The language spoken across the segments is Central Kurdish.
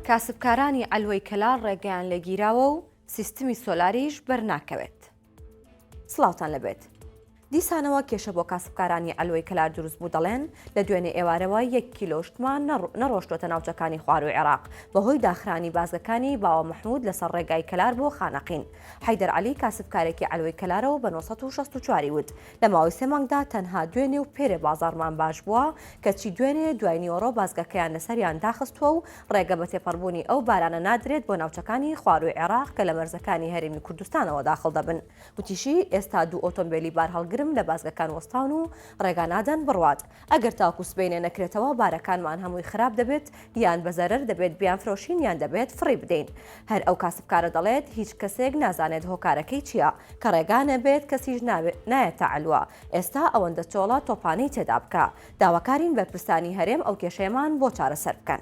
کاسبکارانی عەلوەی کەلار ڕێگەیان لێگیراوە و سیستمی سۆلاریش بەرناکەوێت. سڵاوتان لەبێت. دیسانەوە کێشە بۆ کاسبکارانی عەلوەی کەلار دروست بوو دەڵێن لە دوێنێ ئێوارەوە یەک کیلۆ شتمان نەڕۆشتۆتە ناوچەکانی خوارووی عێراق بەهۆی داخرانی بازگەکانی باوە مەحمود لەسەر ڕێگای کەلار بۆ خانەقین. حەیدەر عەلی کاسبکارێکی عەلوەی کەلارە و بە 964 ی وت لە ماوەی سێ مانگدا تەنها دوێنێ و پێرێ بازاڕمان باش بووە، کەچی دوێنێ دوای نیوەڕۆ بازگەکەیان لەسەریان داخستووە و ڕێگە بە تێپەڕبوونی ئەو بارانە نادرێت بۆ ناوچەکانی خوارووی عێراق کە لە مەرزەکانی هەرێمی کوردستانەوە داخڵ دەبن. وتیشی، ئێستا دوو ئۆتۆمبێلی بارهەڵگرم لە بازگەکان وەستاون و ڕێگا نادەن بڕوات. ئەگەر تاوەکو سبەینێ نەکرێتەوە بارەکانمان هەمووی خراپ دەبێت یان بە زەرەر دەبێت بیانفرۆشین یان دەبێت فڕێی بدەین. هەر ئەو کاسبکارە دەڵێت هیچ کەسێک نازانێت هۆکارەکەی چییە کە ڕێگا نەبێت کەسیش نایەتە عەلوە ئێستا ئەوەندە چۆڵە تۆپانەی تێدا بکا. داواکارین بەرپرسانی هەرێم ئەو کێشەیەمان بۆ چارەسەر بکەن.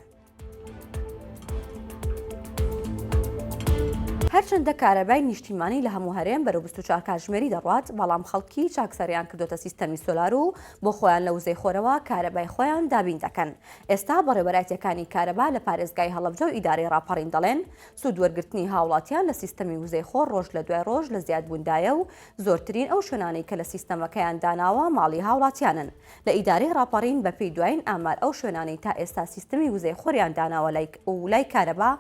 هەرچەندە کارەبای نیشتیمانی لە هەموو هەرێم بەرەو 24 کاتژمێری دەڕوات، بەڵام خەڵکی چاک سەریان کردۆتە سیستەمی سۆلار و بۆ خۆیان لە وزەی خۆرەوە کارەبای خۆیان دابین دەکەن. ئێستا بەڕێوبەرایتیەکانی کارەبا لە پارێزگای هەڵەبجە و ئیدارەی ڕاپەڕین دەڵێن، سوود وەرگرتنی هاوڵاتیان لە سیستەمی وزەی خۆر ڕۆژ لە دوای ڕۆژ لە زیادبووندایە و زۆرترین ئەو شوێنانەی کە لە سیستەمەکەیان داناوە ماڵی هاوڵاتیانن. لە ئیدارەی ڕاپەڕین بەپێی دوایین ئامار ئەو شوێنانەی تا ئێستا سیستمی وزەی خۆریان داناوە لای و لای کارەبا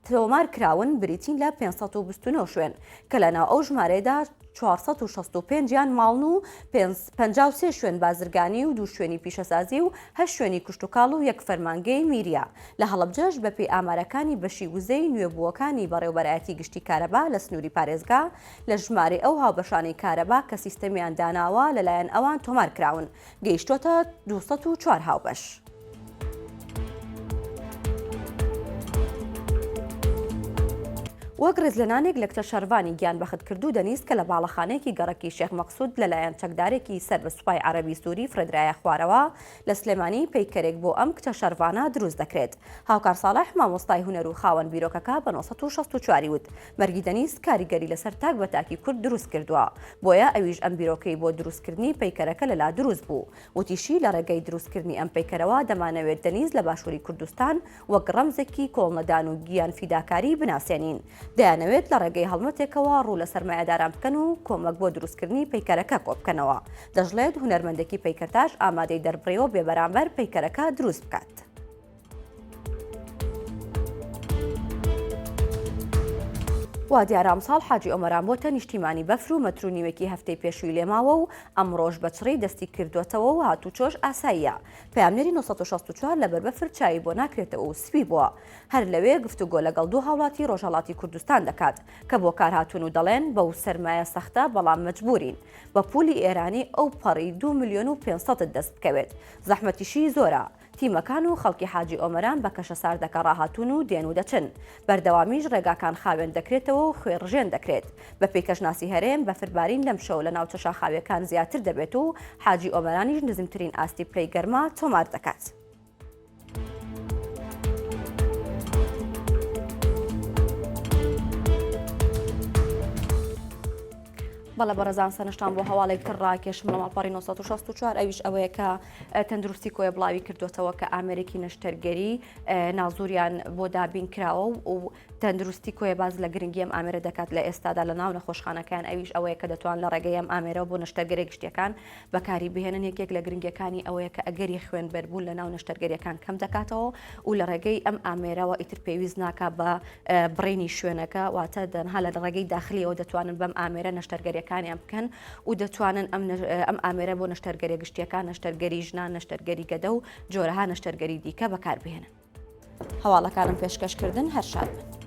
تۆمار کراون بریتین لە 529 شوێن کە لەناو ئەو ژمارەیەدا 465 یان ماڵن و 53 شوێن بازرگانی و دوو شوێنی پیشەسازی و هەشت شوێنی کشتوکاڵ و یەک فەرمانگەی میریە لە هەڵەبجەش بەپێی ئامارەکانی بەشی وزەی نوێبووەکانی بەڕێوەبەرایەتی گشتی کارەبا لە سنووری پارێزگا لە ژمارەی ئەو هاوبەشانەی کارەبا کە سیستەمیان داناوە لەلایەن ئەوان تۆمار کراون گەیشتۆتە 204 هاوبەش. وەک ڕێزلێنانێک لە کچە شەڕڤانی گیانبەختکردوو دەنیز کە لە باڵەخانەیەکی گەڕەکی شێخ مەقسود لەلایەن چەکدارێکی سەر بە سوپای عەرەبی سوری فڕێدرایە خوارەوە لە سلێمانی پەیکەرێک بۆ ئەم کچە شەڕڤانە دروست دەکرێت. هاوکار ساڵح مامۆستای هونەر و خاوەن بیرۆکەکە بە 964 ی وت، مەرگی دەنیز کاریگەری لەسەر تاک بە تاکی کورد دروست کردووە، بۆیە ئەویش ئەم بیرۆکەی بۆ دروستکردنی پەیکەرەکە لەلا دروست بوو. وتیشی، لە ڕێگەی دروستکردنی ئەم پەیکەرەوە دەمانەوێت دەنیز لە باشووری کوردستان وەک ڕەمزێکی کۆڵنەدان و گیان فیداکاری بناسێنین. دەیانەوێت لە ڕێگەی هەڵمەتێکەوە ڕوو لە سەرمایەداران بکەن و کۆمەک بۆ دروستکردنی پەیکەرەکە کۆبکەنەوە. دەشڵێت، هونەرمەندێکی پەیکەرتاش ئامادەی دەربڕیوە بێبەرامبەر پەیکەرەکە دروست بکات. وا دیارە ئەمساڵ حاجی ئۆمەران بۆتە نیشتیمانی بەفر و مەتر و نیوێکی هەفتەی پێشووی لێماوە و ئەمڕۆش بە چڕی دەستی کردووەتەوە و هاتوچۆش ئاساییە. پەیامنێری 964 لەبەر بەفر چاوی بۆ ناکرێتەوە و سپی بووە. هەر لەوێ گفتوگۆ لەگەڵ دوو هاوڵاتی ڕۆژهەڵاتی کوردستان دەکات کە بۆ کار هاتوون و دەڵێن بەو سەرمایە سەختە بەڵام مەجبوورین بە پوولی ئێرانی ئەو پەڕی دوو ملیۆن و پێنسەدت دەست بکەوێت زەحمەتیشی زۆرە. تیمەکان و خەڵکی حاجی ئۆمەران بە کەشە ساردەکە ڕاهاتوون و دێن و دەچن. بەردەوامیش ڕێگاکان خاوێن دەکرێتەوە و خوێ ڕژێن دەکرێت. بەپێی کەشناسی هەرێم، بەفربارین لەمشەو لە ناوچە شاخاوییەکان زیاتر دەبێت و حاجی ئۆمەرانیش نزمترین ئاستی پلەی گەرما تۆمار دەکات. بەڵێ بەڕێزان سەرنجتان بۆ هەواڵێک تر ڕاکێشم لە ماڵپەڕی 964 ئەویش ئەوەیە کە تەندروستی کۆیە بڵاوی کردوێتەوە کە ئامێرێکی نەشتەرگەری نازوریان بۆ دابین کراوە و تەندروستی کۆیە باز لە گرنگی ئەم ئامێرە دەکات لە ئێستادا لە ناو نەخۆشخانەکان ئەویش ئەوەیە کە دەتوان لە ڕێگەی ئەم ئامێرەوە بۆ نەشتەرگەری گشتیەکان بەکاری بهێنن یەکێک لە گرنگیەکانی ئەوەیە کە ئەگەری خوێنبەربوون لە ناو نەشتەرگەریەکان کەم دەکاتەوە و لە ڕێگەی ئەم ئامێرەوە ئیتر پێویست ناکا بە بڕینی شوێنەکە واتە دەنها لە ڕێگەی داخلیەوە دەتوانن بەم ئامێرە نەشتەرگەریەکانیان بکەن و دەتوانن ئەم ئەم ئامێرە بۆ نەشتەرگەریە گشتیەکان نەشتەرگەری ژنان نەشتەرگەری گەدە و جۆرەها نەشتەرگەری دیکە بەکاربهێنن. هەواڵەکانم پێشکەشکردن هەر شاد بن.